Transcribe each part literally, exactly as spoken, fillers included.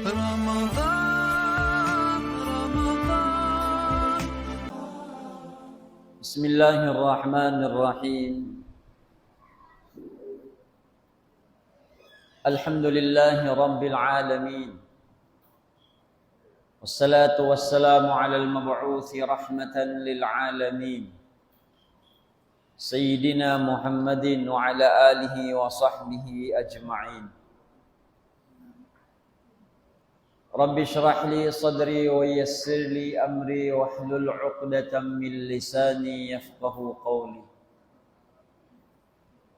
رمضان، رمضان. بسم الله الرحمن الرحيم. الحمد لله رب العالمين. والصلاة والسلام على المبعوث رحمة للعالمين، سيدنا محمد وعلى آله وصحبه أجمعين. رب اشرح لي صدري ويسر لي أمري واحلل عقدة من لساني يفقه قولي.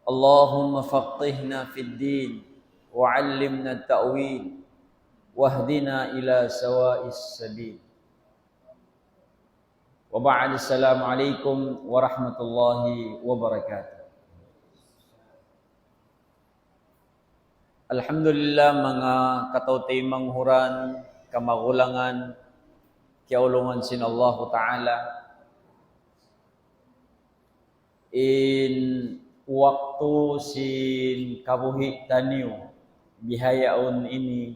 اللهم فقهنا في الدين وعلمنا التأويل واهدنا إلى سواء السبيل. وبعد، السلام عليكم ورحمة الله وبركاته. Alhamdulillah, manga kataymanghuran, kamagulangan, kiyaulungan sin Allahu Ta'ala. In waktu sin kabuhi' taniyu bihaun ini,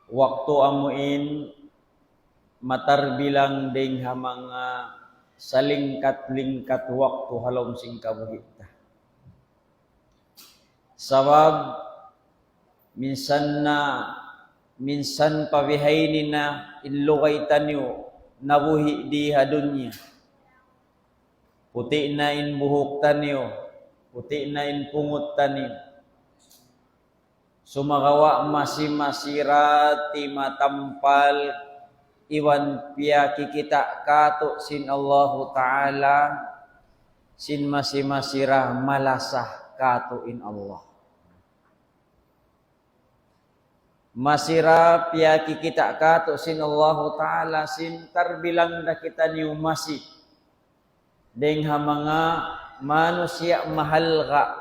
waktu amu in matarbilang dayng ha manga salingkat-lingkat waktu ha lawm sin kabuhi' ta. Sabab minsan na, minsan pa bihaini na in lugay taniyu nabuhi' di ha dunya. Puti' na in buhuk taniyu, puti' na in pungut taniyu. Sumagawa' masi-masi ra timatampal iban piyakikita' kātu' sin Allahu Ta'ala, sin masi-masi ra malasa kātu' in Allah. Masi ra piyakikita' kātu' sin Allahu Ta'ala, sin tarbilang da kitaniyu masi dayng ha manga manusiya' mahalga'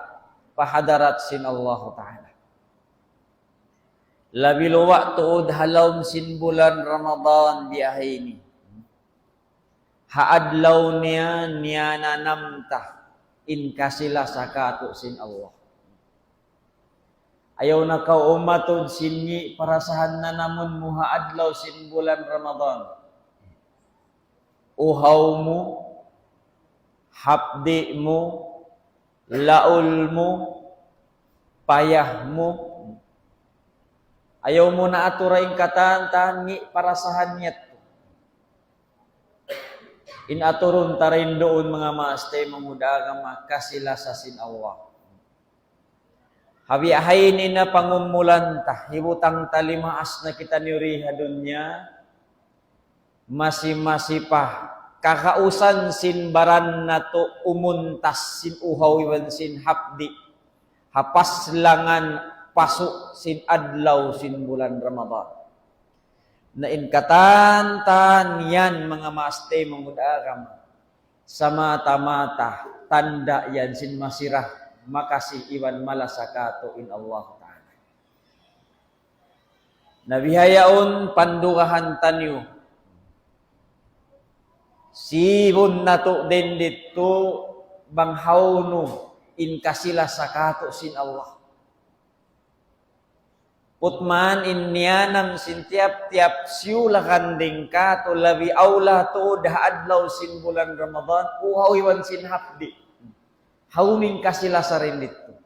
pa hadarat sin Allahu Ta'ala. Labi luwa' tuud ha lawm sin bulan Ramadan biya' ha ini. Ha adlaw niya, niyananam ta in kasi-lasa kātu' sin Allah. Ayaw na kaw umatud sin ngi' parasahan nanamun mu ha adlaw sin bulan Ramadan. Uhaw mu, hapdi' mu, laul mu, payah mu. Ayaw mu na atura in katan-katan ngi' parasahan niya tu. In aturun ta dayn duun, manga maas taymanghud agama, kasi-lasa sin Allah. Ha biya' ha ini na pangumulan ta, hibutang ta limaas na kitaniyu di ha dunya, masi-masi pa kakausan sin baran natu' umuntas sin uhaw iban sin hapdi' ha paslangan pasu' sin adlaw sin bulan Ramadan. Na in katan-katan yan, manga maas taymanghud agama, samata-mata tanda' yan sin masi ra makasi iban malasa kātu' in Allah Ta'ala. Na bihaun pandugahan taniyu, sibun natu' dayn didtu bang hawnu in kasi-lasa kātu' sin Allah. Putman in niyanam sin tiyap-tiyap siyulakan dayn kātu', labi awla tuud ha adlaw sin bulan Ramadan, uhaw iban sin hapdi'. Hawnu in kasi-lasa dayn didtu?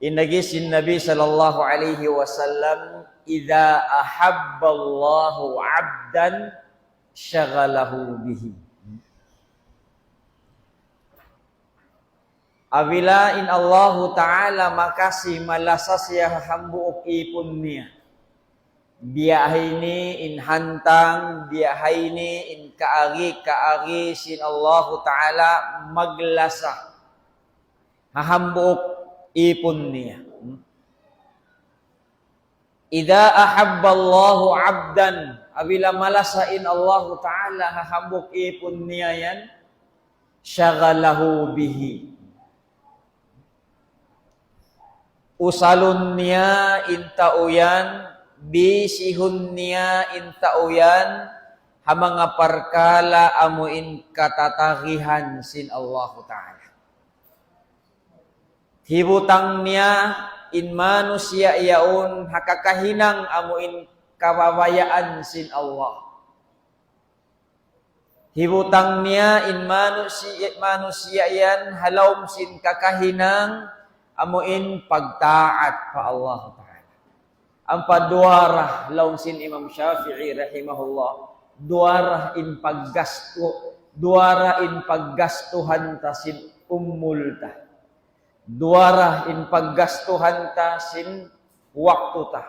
In agi sin Nabi sallallahu alayhi wasallam, إذا أحب الله عبدا شغله به. Apabila in Allahu Ta'ala makasi, malasa siya ha hambuuk īpun niya. Biya' ha ini in hantang, biya' ha ini in kaagi-kaagi sin Allahu Ta'ala maglasa ha hambuuk īpun niya. إذا أحب الله عبدا, apabila malasa in Allahu Ta'ala ha hambuuk īpun niya yan, شغله به. Usalun niya in tau yan, bisihun niya in tau yan, ha manga parkala' amu in katatagihan sin Allahu Ta'ala. Hibutang niya in manusiya' yaun ha kakahinang amu in kabayaan sin Allah. Hibutang niya in manusiya', manusiya' yan ha lawm sin kakahinang amu in pagtaat pa Allah Ta'ala. Ampa duwa ra laung sin Imam Shafi'i rahimahullah, duwa ra in paggastu, duwa ra in paggastuhan ta sin umul ta. Duwa ra in paggastuhan ta sin waktu ta.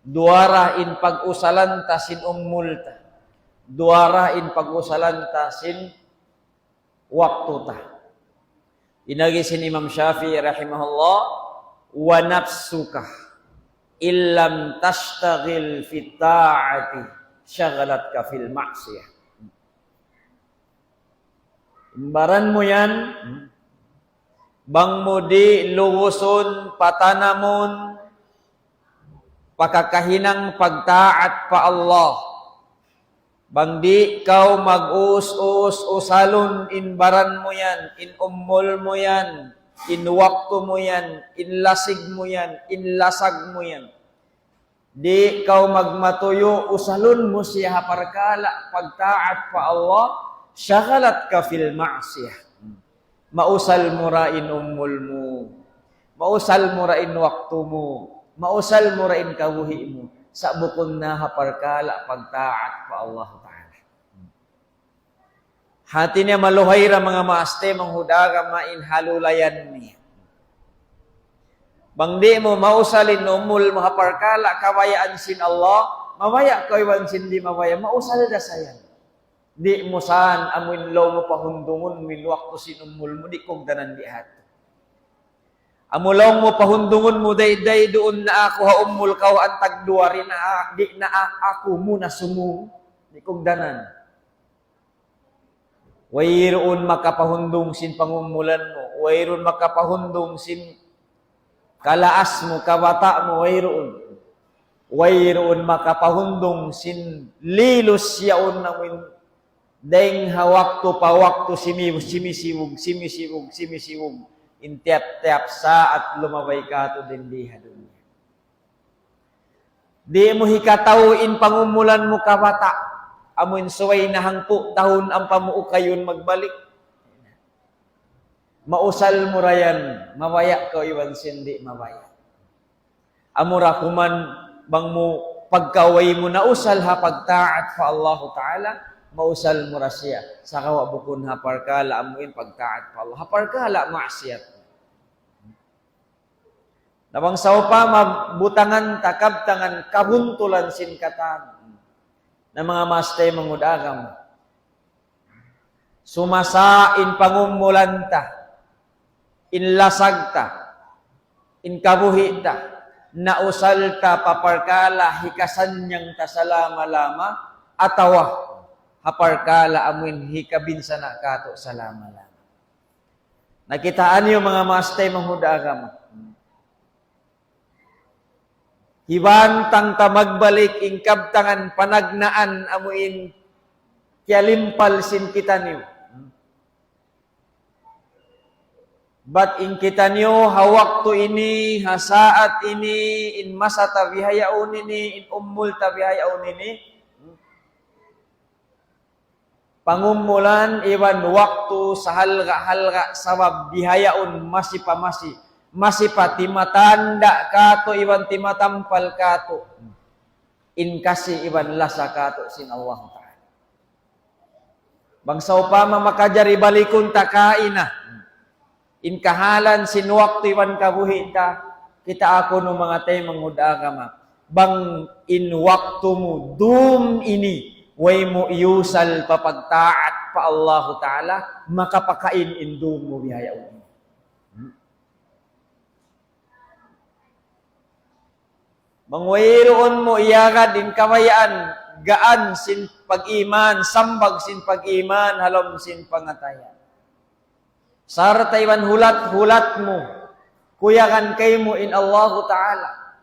Duwa ra in pag-usalan ta sin umul ta. Duwa ra in pag-usalan ta sin waktu ta. In agi sin Imam Shafi'i rahimahullah, "Wa nafsuka illam tashtaghil fit ta'ati shaghalatka fil ma'siyah." In baran mu yan, bang mu di' lugusun, patanamun, pa kakahinang pagtaat pa Allah. Bang di' kaw mag-us-us, usalun in baran mu yan, in umul mu yan, in waktu mu yan, in lasig mu yan, in lasag mu yan. Di' kaw magmatuyu', usalun mu siya ha parkala' pagtaat pa Allah, shaghalatka fil ma'siyah. Mausal mu ra in umul mu. Mausal mu ra in waktu mu. Mausal mu ra in kabuhi' mu. Sa' bukun na ha parkala' pagtaat pa Allah Ta'ala. Hati niya maluhay ra manga maas taymanghud agama in halulayan niya. Bang di' mu mausal in umul mu ha parkala' kabayaan sin Allah, mabaya' kaw iban sin di' mabaya', mausal da sa yan. Di' mu saan amu in laung mu pahundungun mu in waktu sin umul mu, di' kugdanan di' hati. Amu laung mu pahundungun mu, "Day, day, duun na aku ha umul kaw antag duwa rin na, di' na a-, aku muna sumung." Di' kugdanan. Wayruun makapahundung sin pangumulan mu. Wayruun makapahundung sin kalaas mu, kabata' mu, wayruun. Wayruun makapahundung sin lilus yaun amu in dayng ha waktu pa waktu simi-, simisibug, simisibug, simisibug. In tiyap-tiyap saat lumabay katu' dindi ha dunya. Di' mu hikatau in pangumulan mu kabata'. Amu in subay na hangpu' tahun ampa mu ukayun magbalik. Mausal mu ra yan, mabaya' kaw iban sin di' mabaya'. Amura kuman bang mu pagkaway mu nausal ha pagtaat pa Allahu Ta'ala, mausal mu ra siya. Sagawa' bukun ha parkala' amu in pagtaat pa Allah. Ha parkala' maksiyat. Na bang sawpama butangan ta kabtangan kabuntulan sin katan. Na manga maas taymanghud agama. Sumasa in pangumulan ta, in lasag ta, in kabuhi' ta, nausal ta pa parkala' hikasannyang ta salama-lama, atawa ha parkala' amu in hikabinsana' katu' salama-lama. Nakitaan niyu manga maas taymanghud agama. Hibantang ta magbalik in kabtangan panagnaan amu in kiyalimpal sin kitaniyu. Bat in kitaniyu ha waktu ini, ha saat ini, in masa ta bihaun ini, in umul ta bihaun ini, pangumulan iban waktu sahalga'-halga' sabab bihaun masi pa masi, masi pa timatanda' katu' iban timatampal katu' in kasi iban lasa katu' sin Allah Ta'ala. Bang sawpama makajari balikun ta kaina in kahalan sin waktu iban kabuhi' ta, kitaa kunu' manga taymanghud agama. Bang in waktu mu dum ini, way mu iyusal pa pagtaat pa Allahu Ta'ala, makapakain in dum mu bihaun ini. Bang wayruun mu iyagad in kabayaan, gaan sin pag-iman, sambag sin pag-iman, ha lawm sin pangatayan. Sarta' iban hulat-hulat mu, kuyagan kaymu in Allahu Ta'ala.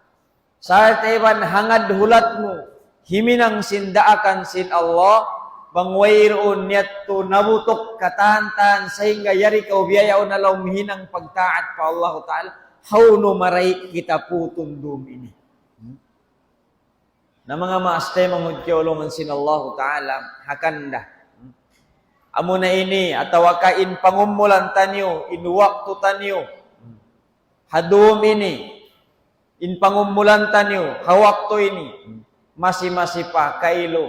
Sarta' iban hangad hulat mu, himinang sin daakan sin Allah, bang wayruun niyat tu nabutuk katantan, sahingga yari kaw bihaun ha lawm hinang pagtaat pa Allahu Ta'ala. hawnu marayi' kita putun dum ini. Na manga maas taymanghud kiyaulungan sin Allahu Ta'ala, ha kanda. Amuna ini, atawa ka in pangumulan taniyu, in waktu taniyu. Ha dum ini, in pangumulan taniyu, ha waktu ini, masi-masi pa kailu.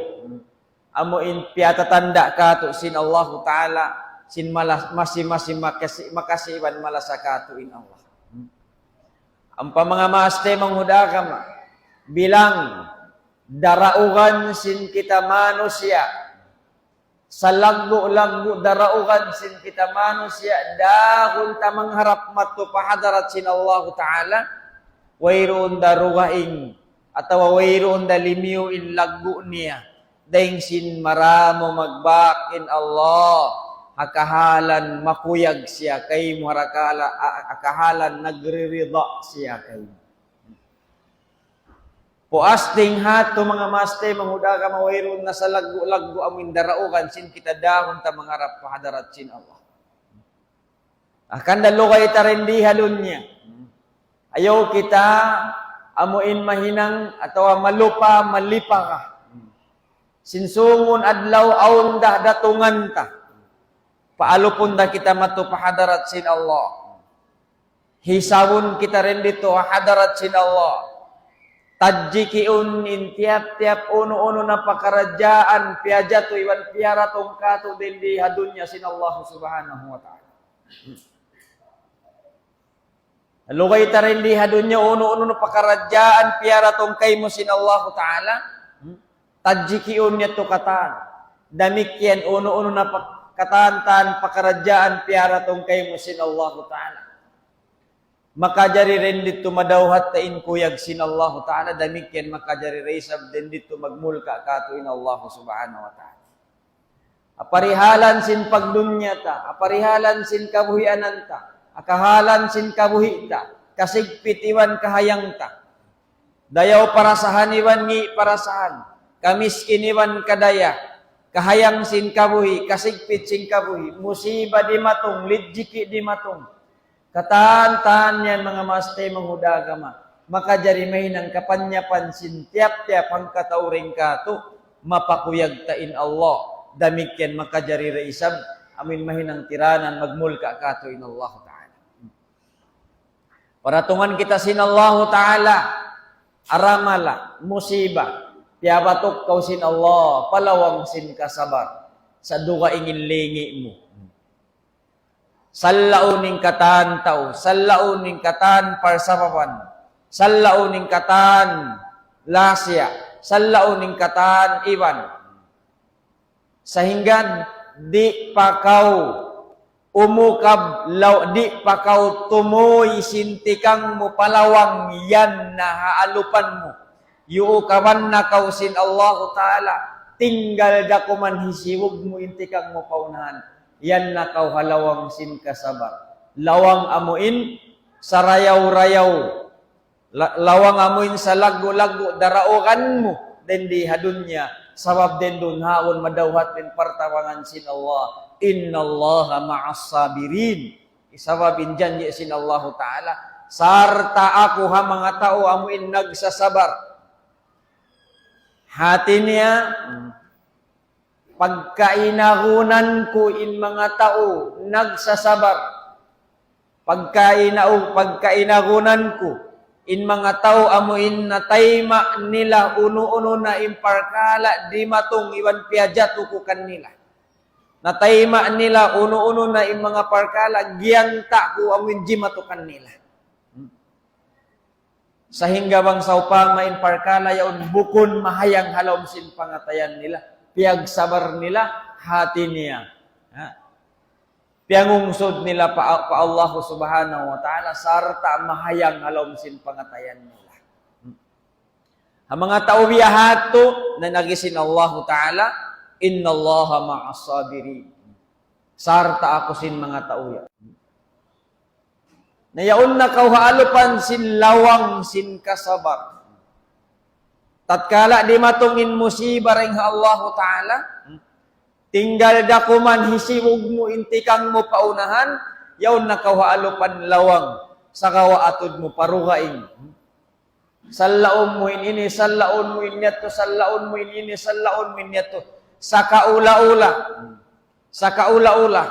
Amu in piyatatanda' katu' sin Allahu Ta'ala, sin malas, masi-masi makasi, makasi iban malasa katu' in Allah. Ampa manga maas taymanghud agama, bilang daraugan sin kita manusiya', salaggu'-laggu' daraugan sin kita manusiya', dahun ta mangharap madtu pa hadarat sin Allahu Ta'ala, wayruun da rugaing, atawa wayruun da limiyu in laggu' niya, dayn sin maramu magbak in Allah, ha kahalan makuyag siya kaymu, ha rakala-, a-, ha kahalan nagririda siya kaymu. Puas dayng ha yadtu manga maas taymanghud agama, wayruun na salaggu'-laggu' amu in daraugan sin kita dahun ta mangharap pa hadarat sin Allah. Hangkan da lugay ta dindi ha dunya. Ayaw kita amu in mahinang atawa malupa, malipaga. Sin sūngun adlaw awn da datungan ta. Paalupun da kita madtu pa hadarat sin Allah. Hisabun kita dindi ha hadarat sin Allah. Tadjikiun in tiyap-tiyap unu-unu na pakaradjaan piyajatu iban piyaratung katu' dindi ha dunya sin Allah Subhanahu wa Ta'ala. Lugay ta dindi ha dunya unu-unu na pakaradjaan piyaratung kaymu sin Allahu Ta'ala, tadjikiun niya tu katan. Damikkiyan unu-unu na pa-, katan-katan pakaradjaan piyaratung kaymu sin Allahu Ta'ala. Makajari dindi tu madawhat ta in kuyag sin Allahu Ta'ala, damikkiyan makajari da isab dindi tu magmulka katu' in Allahu Subhanahu wa Ta'ala. Ha parihalan sin pagdunya ta, ha parihalan sin kabuhianan ta, ha kahalan sin kabuhi' ta, kasigpit iban kahayang ta. Dayaw parasahan iban ngi' parasahan, kamiskin iban kadaya, kahayang sin kabuhi', kasigpit sin kabuhi', musiba dimatung, lijiki dimatung. Katan-katan yan manga maas taymanghud agama. Makajari mahinang kapanyapan sin tiyap-tiyap hangkatau dayng katu', mapakuyag ta in Allah. Damikkiyan makajari da isab, amu in mahinang tiranan magmulka katu' in Allah Ta'ala. Paratungan kita sin Allah Ta'ala, aramala, musiba, piyabatuk kaw sin Allah, pa lawang sin kasabar, sa' dugaing in lingi' mu. Sallaun in katan tau, sallaun in katan parsababan, sallaun in katan lasiya, sallaun in katan iban. Sahingga di' pa kaw umukab, law-, di' pa kaw tumuy sin tikang mu pa lawang yan na ha alupan mu. Yuukaban na kaw sin Allahu Ta'ala, tinggal da kuman hisiwug mu in tikang mu pa unahan. Yan na kaw ha lawang sin kasabar. Lawang amu in sarayaw-rayaw. La-, lawang amu in salaggu'-laggu' daraugan mu dindi ha dunya. Sabab dindi duun haun madawhat in partabangan sin Allah. إِنَّ اللَّهَ مَعَ الصَّابِرِينَ. Sabab in janji' sin Allahu Ta'ala, sarta' aku ha manga tau amu in nagsasabar. Hati niya, pagkainagunan ku in manga tau nagsasabar. Pagkainau-, pagkainagunan ku in manga tau amu in natayma' nila unu-unu na in parkala' dimatung iban piyajatu ku kanila. Natayma' nila unu-unu na in manga parkala' giyanta' ku amu in jimatu kanila. Sahingga bang sawpama in parkala' yaun bukun mahayang ha lawm sin pangatayan nila, piyagsabar nila, hati niya. Ha? Piyangungsud nila pa, pa Allah Subhanahu wa Ta'ala, sarta' mahayang ha lawm sin pangatayan nila. Ha manga tau biya' hādtu, na nagi sin Allahu Ta'ala, إِنَّ اللَّهَ مَعَ الصَّابِرِينَ. Sarta' aku sin manga tau yan. Na yaun na kaw ha alupan sin lawang sin kasabar. Tatkala dimatung in musiba dayn ha Allahu Ta'ala, tinggal da kuman hisiwug mu in tikang mu pa unahan, yaun na kaw ha alupan lawang Sagawa' atud mu pa dugaing. Sallaun mu in ini, sallaun mu in yadtu, sallaun mu in ini, sallaun mu in yadtu. Sakaula-ula. Sakaula-ula.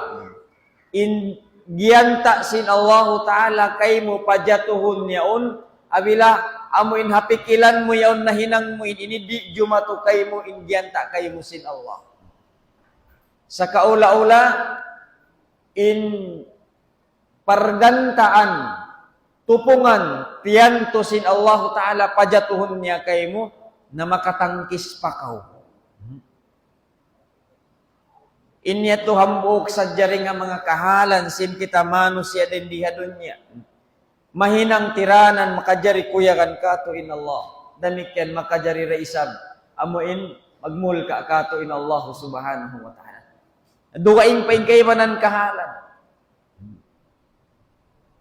In giyanta' sin Allahu Ta'ala kaymu pajatuhun yaun, apabila amu in ha pikilan mu yaun nahinang mu in ini, di' jumatu kaymu in giyanta' kaymu sin Allah. Sakaula-ula in pargantaan, tupungan, tiyantu sin Allahu Ta'ala pajatuhun niya kaymu, na makatangkis pa kaw. Ini yadtu hambuuk sadja dayn ha manga kahalan sin kita manusiya' dayn di ha dunya. Mahinang tiranan makajari kuyagan katu' in Allah. Damikkiyan makajari da isab amu in magmulka' katu' in Allah Subhanahu wa Ta'ala. Dugaing pa in kaibanan kahalan.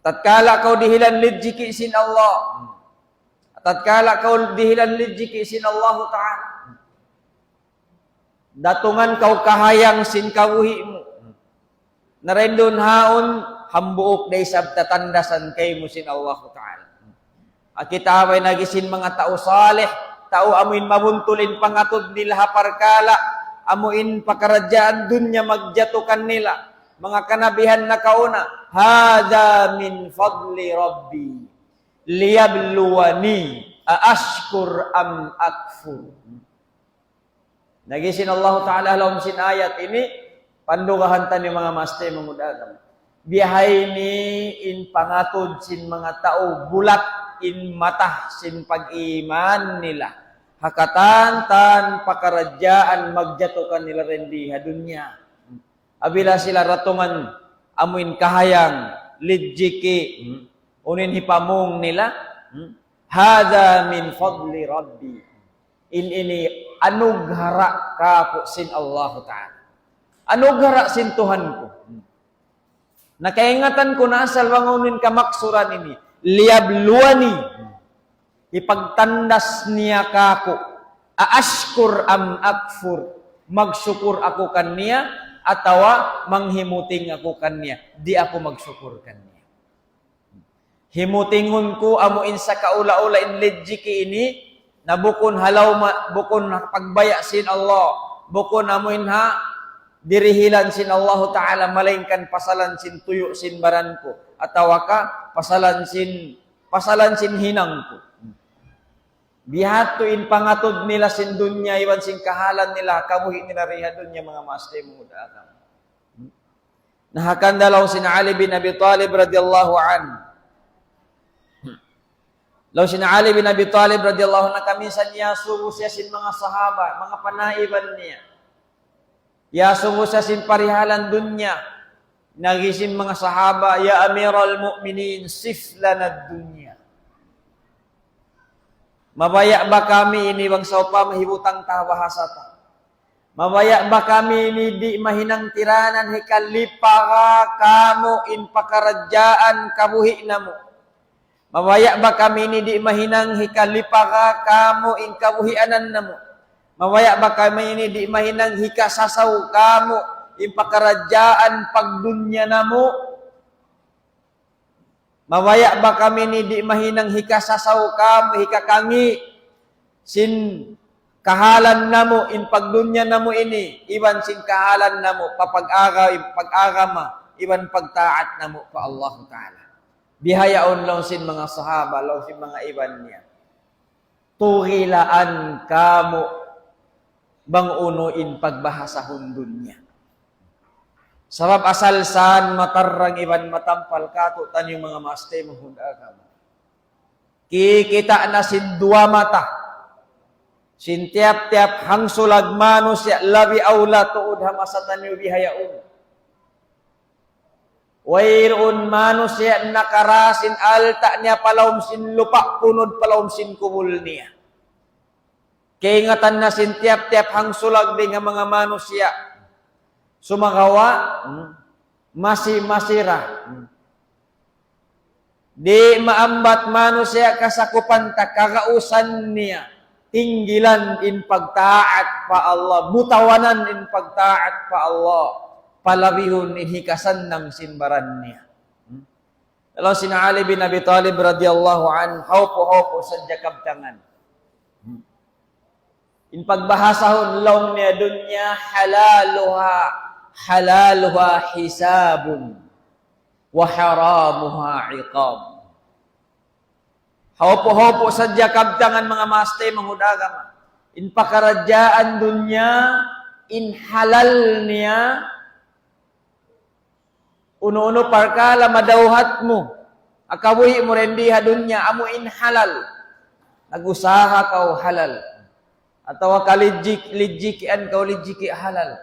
Tatkala kaw dihilan rijiki' sin Allah. Tatkala kaw dihilan rijiki' sin Allahu Ta'ala. Datungan kaw kahayang sin kabuhi' mu. Na dayn duun haun, hambuuk da isab tatandasan kaymu sin Allahu Ta'ala. Akita' bay nagi sin manga tau salih, tau amu in mabuntul in pangatud nila ha parkala', amu in pakaradjaan dunya magjatu kanila. Manga kanabihan nakauna, هذا من فضل ربي ليبلوني أأشكر أم أكفر. Nagi sin Allahu Ta'ala ha lawm sin ayat ini, pandugahan taniyu manga maas taymanghud agama. Biya' ha ini in pangatud sin manga tau bulat in mata sin pag-iman nila. Ha katan-katan pakaradjaan magjatu kanila dayn di ha dunya. Apabila sila datungan amu in kahayang, rijiki', hmm, unu in hipamung nila, hmm, هذا من فضل ربي. In ini anughara kāku' sin Allahu Ta'ala. Anughara sin Tuhan ku. Hmm. Na kaingatan ku na asal bang unu in kamaksuran ini. ليبلوني. Hipagtandas niya kāku'. أأشكر أم أكفر. Magsukur aku kaniya, atawa manghimuting aku kaniya. Di' aku magsukur kaniya. Himutingun ku amu in sakaula-ula in rijiki' ini, na bukun ha lawm, bukun ha pagbaya' sin Allah, bukun amu in ha dirihilan sin Allahu Ta'ala, malaingkan pasalan sin tuyu' sin baran ku, atawa ka pasalan sin, pasalan sin hinang ku. Bihadtu in pangatud nila sin dunya, iban sin kahalan nila, kabuhi' nila di ha dunya, manga maas taymanghud agama. Na hangkan da laung sin Ali bin Abi Talib radiyallahu anhu. Laung sin Ali bin Abi Talib radiyallahu anhu, na kaminsan iyasubu siya sin manga sahaba, manga panaiban niya. Iyasubu siya sin parihalan dunya. Nagi sin manga sahaba, يا أمير المؤمنين صف لنا الدنيا. Mabaya' ba kami ini bang sawpama hibutang ta bahasa ta? Mabaya' ba kami ini di' mahinang tiranan hikalipaga kamu in pakaradjaan kabuhi' namu'? Mabaya' ba kami ini di' mahinang hikalipaga kamu in kabuhianan namu'? Mabaya' ba kami ini di' mahinang hikasasaw kamu in pakaradjaan pagdunya namu'? Mabaya' ba kami ini di' mahinang hikasasaw kamu, hikakangi' sin kahalan namu', in pagdunya namu' ini, iban sin kahalan namu', pa pag-aga-, pag-agama, iban pagtaat namu' pa Allahu Ta'ala? Bihaun laung sin manga sahaba, laung sin manga iban niya. Tugilaan kamu' bang unu in pagbahasahun dunya. Sabab asal san matarrang iban matampal kātu'niyu manga maas taymanghud agama. Kikita' na sin duwa mata. Sin tiyap-tiyap hangsulag manusiya' labi awla tuud ha masa taniyu bihaun. Wayruun manusiya' nakara sin alta' niya pa lawm sin lupa' punud pa lawm sin kubul niya. Kaingatan na sin tiyap-tiyap hangsulag dayn ha manga manusiya'. Sumagawa', hmm, masi-masi ra. Hmm. Di' maambat manusiya' kasakupan ta, kagausan niya, tinggilan in pagtaat pa Allah, butawanan in pagtaat pa Allah, palabihun in hikasannang sin baran niya. Hmm? Laung sin Ali bin Abi Talib radiyallahu anhu, hawpu-hawpu sadja kabtangan. In pagbahasahun laung niya dunya, halaluha, halaluha hisabun, wa haramuha iqab. Hawpu-hawpu sadja kabtangan manga maas taymanghud agama. In pakaradjaan dunya, in halal niya, unu-unu parkala' madawhat mu, ha kabuhi' mu dindi ha dunya, amu in halal. Nag-usaha kaw halal. Atawa ka lijik-, lijikian kaw lijiki halal.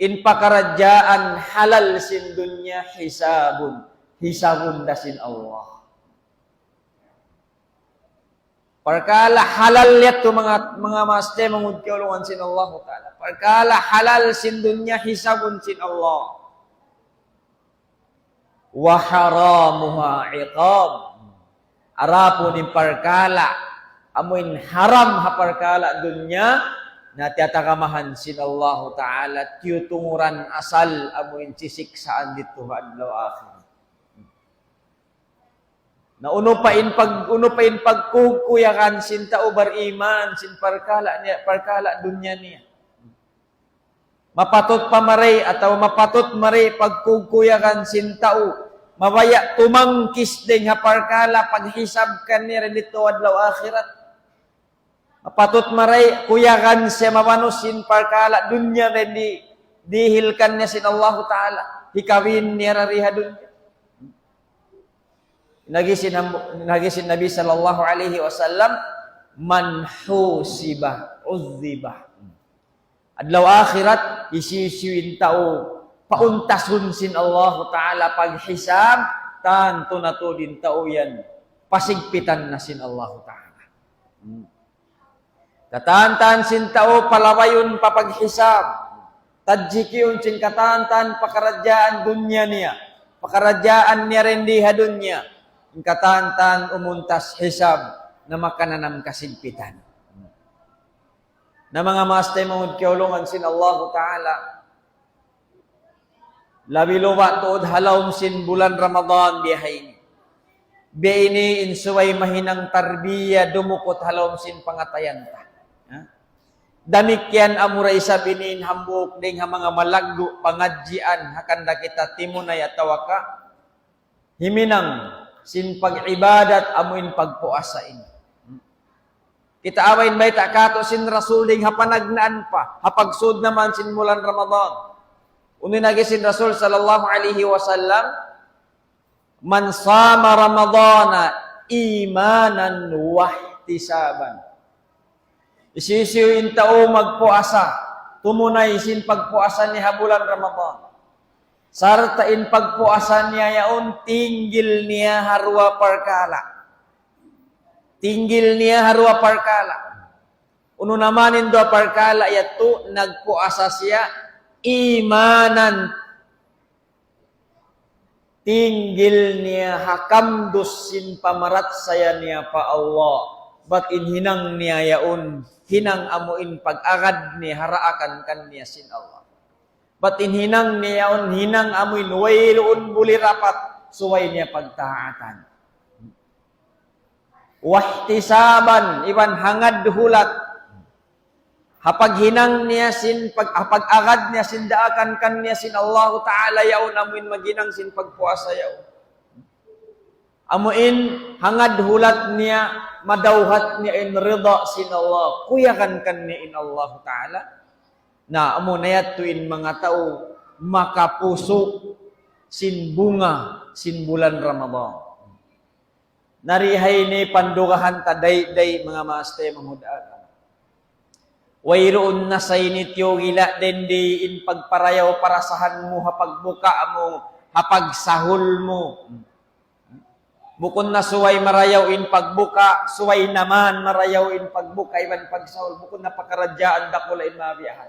In pakaradjaan halal sin dunya hisabun. Hisabun da sin Allah. Parkala' halal yadtu manga, manga maas taymanghud kiyaulungan sin Allahu Ta'ala. Parkala' halal sin dunya hisabun sin Allah. Wa haramuha iqab. Adapun in parkala', amu in haram ha parkala' dunya, na tiyatagamahan sin Allahu Ta'ala, tiyutunguran asal, amu in sisiksaan didtu ha adlaw akhirat. Na unu pa in pag-, unu pa in pagkukuyagan sin tau bariman, sin parkala' niya, parkala' dunya niya. Mapatut pa mari atawa mapatut mari pagkukuyagan sin tau, mabaya' tumangkis dayn ha parkala' paghisab kaniya didtu adlaw akhirat. Mapatut mari kuyagan siya mabaya' sin parkala' dunya dindi, dihil kaniya sin Allahu Ta'ala. Hikawin niya dindi ha dunya. Laung sin hambu-, laung sin Nabi sallallahu alayhi wasallam, "Man husiba, uzziba." Adlaw akhirat, hisiyu-siyu in tau pauntasun sin Allahu Ta'ala paghisab, tantu na tuud in tau yan, pasigpitan na sin Allahu Ta'ala. Hmm. Katan-katan sin tau palabayun pa paghisab. Tadjikiun sin katan-katan pakaradjaan dunya niya. Pakaradjaan niya dindi ha dunya. In katan-katan umuntas hisab na makananam kasigpitan. Na manga maas taymanghud kiyaulungan sin Allahu Ta'ala. Labi awla tuud ha lawm sin bulan Ramadan biya' ha ini. Biya' ini in subay mahinang tarbiya dumukut ha lawm sin pangatayan ta. Ha? Damikkiyan amura isab ini in hambuuk dayn ha manga malaggu' pangadjian ha kanda kita timunay atawa ka himinang sin pag-ibadat amu in pagpuasa ini. Kita' awn bayta' katu' sin Rasul dayn ha panagnaan pa, ha pagsud na man sin bulan Ramadan. Unu in agi sin Rasul sallallahu alayhi wasallam, "Man sama Ramadana imanan wahtisaban." Hisiyu-siyu in tau magpuasa, tumunay sin pagpuasa niya ha bulan Ramadan. Sarta' in pagpuasa niya yaun, tinggil niya ha duwa parkala'. Tinggil niya ha duwa parkala'. Unu na man in duwa parkala' yadtu, nagpuasa siya, imanan, tinggil niya ha kamdus sin pamarachaya niya pa Allah. Bat in hinang niya yaun, hinang amu in pag-agad niya ha daakan kaniya sin Allah. Bat in hinang niya yaun, hinang amu in wayruun buli rapat, subay niya pagtaatan. Wahtisaban, iban hangad hulat. Ha paghinang niya sin, pag-, ha pag-agad niya sin daakan kaniya sin Allahu Ta'ala yaun amu in maghinang sin pagpuasa yaun. Amu in hangad hulat niya, madawhat niya in rida sin Allah, kuyagan kaniya in Allahu Ta'ala. Na, amu na yadtu in manga tau makapusu' sin bunga sin bulan Ramadan. Na di ha ini pandugahan ta dayday manga maas taymanghud agama. Wayruun na sa ini tiyugila' dindi in pagparayaw parasahan mu ha pagbuka' mu, ha pagsahul mu. Bukun na subay marayaw in pagbuka', subay na man marayaw in pagbuka' iban pagsahul. Bukun na pakaradjaan dakula' in mabiya' ha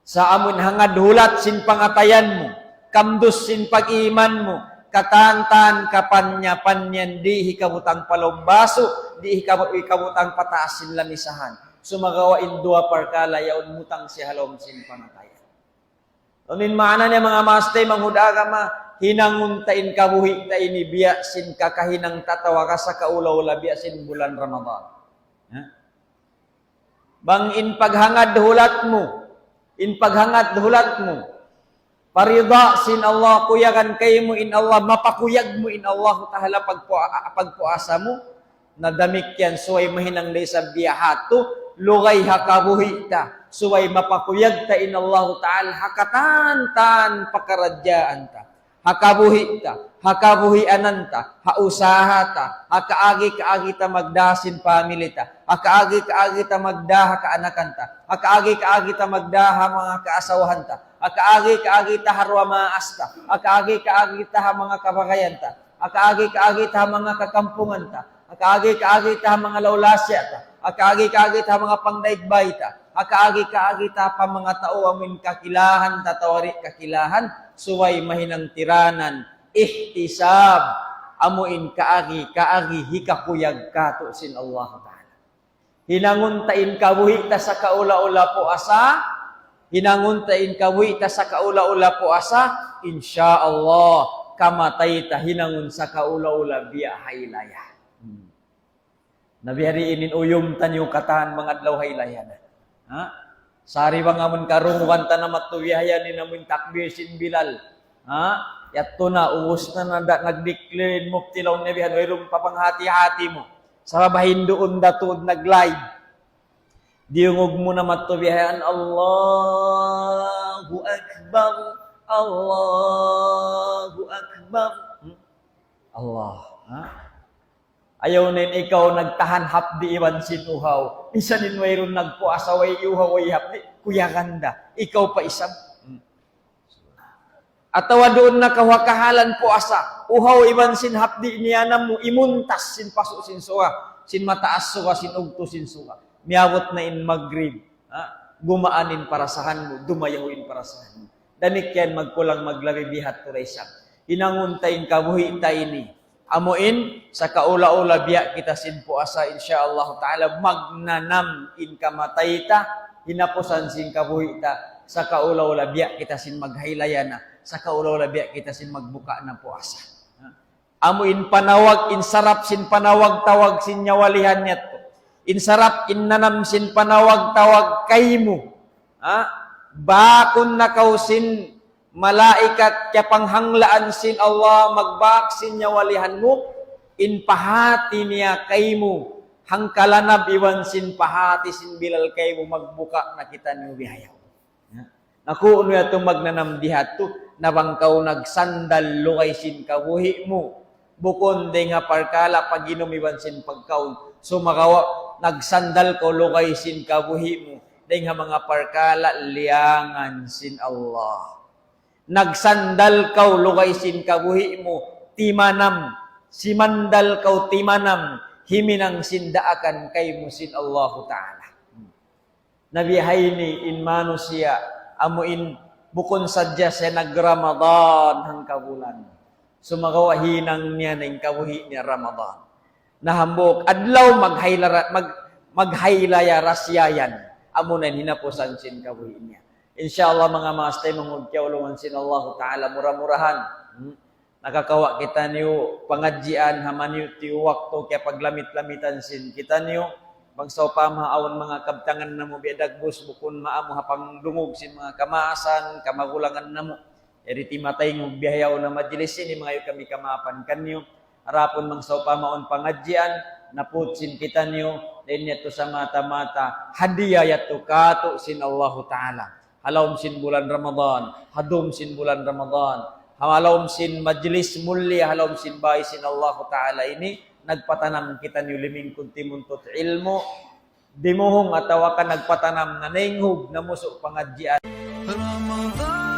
Sa' amun hangad hulat sin pangatayan mu, kamdus sin pag-iman mu, katan-katan kapannya-panyan di' hikabutang pa lawm basu', di' hikabu-, hikabutang pa taas sin lamisahan. Sumagawa' in duwa parkala' yaun mutang siya ha lawm sin pangatayan. Unu in maana niya manga maas taymanghud agama, hinangun ta in kabuhi' ta ini biya' sin kakahinang ta atawa ka sakaula-ula biya' sin bulan Ramadan. Ha? Bang in paghangad hulat mu, in paghangad hulat mu, parida sin Allah, kuyagan kaymu in Allah, mapakuyag mu in Allah Ta'ala pagpua-, pagpuasa mu, na damikkiyan subay mahinang da isab biya' hādtu, lugay ha kabuhi' ta, subay mapakuyag ta in Allah Ta'ala ha katan-katan pakaradjaan ta. Ha kabuhi' ta, ha kabuhianan ta, ha usaha ta, ha kaagi-kaagi ta magdā sin pamili ta, ha kaagi-kaagi ta magdā ha kaanakan ta, ha kaagi-kaagi ta magdā ha manga kaasawahan ta, ha kaagi-kaagi ta ha duwa maas ta, ha kaagi-kaagi ta ha manga kabagayan ta, ha kaagi-kaagi ta ha manga kakampungan ta, ha kaagi-kaagi ta ha manga lawlasiya ta, ha kaagi-kaagi ta ha manga pangdaig bay ta, ha kaagi-kaagi ta pa manga tau amuin kakilahan ta atawa di' kakilahan, subay mahinang tiranan, ihtisab, amuin kaagi-kaagi hikakuyag kātu' sin Allah Ta'ala. Hinangun ta in kabuhi' ta sakaula-ula puasa, hinangun ta in kabuhi' ta sakaula-ula puasa, insya Allah, kamatay ta hinangun sakaula-ula biya' haylaya. Hmm. Na biya' diin in uyum taniyu katan manga adlaw haylaya na. Ha? Sari bang amun karungugan ta na matuwi hayan in amun takbir sin Bilal. Ha? Yadtu na, ubus na, na da-, nag-declare in mufti laung niya bihan, wayruun pa panghati-hati mu. Sabab hinduun da tuud nag-live. Diyungug mu na matuwi hayan, Allahu Akbar, Allahu Akbar. Hmm? Allah. Ha? Ayaw na in ikaw nagtahan hapdi' iban sin uhaw. Minsan in wayruun nagpuasa, way uhaw, way hapdi', kuyagan da. Ikaw pa isab. Hmm. Atawa duun na kaw ha kahalan puasa, uhaw iban sin hapdi' niyanam mu, imuntas sin pasu' sin surga', sin mataas surga', sin ugtu sin surga'. Miyabut na in Magrib. Ha? Gumaan in parasahan mu, dumayaw in parasahan mu. Damikkiyan magkulang maglabi biya' hādtu da isab. Hinangun ta in kabuhi' ta ini. Amu in, sakaula-ula biya' kita sin puasa, insya Allah Ta'ala, magnanam in kamatay ta, hinapusan sin kabuhi' ta, sakaula-ula biya' kita sin maghaylaya na, sakaula-ula biya' kita sin magbuka na puasa. Amu in panawag, in sarap sin panawag-tawag sin nyawalihan niya tu. In sarap, in nanam sin panawag-tawag kaymu. Ha? Bakun na kaw sin malaikat kiyapanghanglaan sin Allah magbak sin nyawalihan mu, in pahāti niya kaymu, hangkalanab iban sin pahāti sin Bilal kaymu magbuka na kitaniyu bihayaw. Ya. Na kunu' yadtu magnanam di ha yadtu, na bang kaw nagsandal lugay sin kabuhi' mu, bukun dayn ha parkala' pag-inum iban sin pagkaun. Sumagawa', nagsandal kaw lugay sin kabuhi' mu, dayn ha manga parkala' liyangan sin Allah. Nagsandal kaw lugay sin kabuhi' mu, timanam, simandal kaw timanam, himinang sin daakan kaymu sin Allahu Ta'ala. Na biya' ha ini in manusiya', amu in bukun sadja siya nag-Ramadan hangkabulan. Sumagawa' hinang niya na in kabuhi' niya Ramadan. Na hambuuk adlaw maghaylara-, mag-, maghaylaya ra siya yan. Amu na in hinapusan sin kabuhi' niya. Insya Allah, manga maas taymanghud kiyaulungan sin Allahu Ta'ala, mura-murahan. Hmm. Nakakawa' kitaniyu pangadjian ha maniyu-tiyu waktu kiyapaglamit-lamitan sin kitaniyu. Bang sawpama awn manga kabtangan namu' biya' dagbus bukun maamu ha pangdungug sin manga kamaasan, kamagulangan namu'. Yari timataynghug bihayaun na majlis ini, mangayu' kami kamaapan kaniyu. Harapun bang sawpama awn pangadjian naput sin kitaniyu, dayn yadtu sa mata-mata hadiya yadtu kātu' sin Allahu Ta'ala. Ha lawm sin bulan Ramadan, ha dum sin bulan Ramadan, ha lawm sin majlis mulia, ha lawm sin bāy sin Allahu Ta'ala ini, nagpatanam kitaniyu limingkud timuntut ilmu', dimuhung atawa ka nagpatanam na naynghug namusu' pangadjian. Ramadan.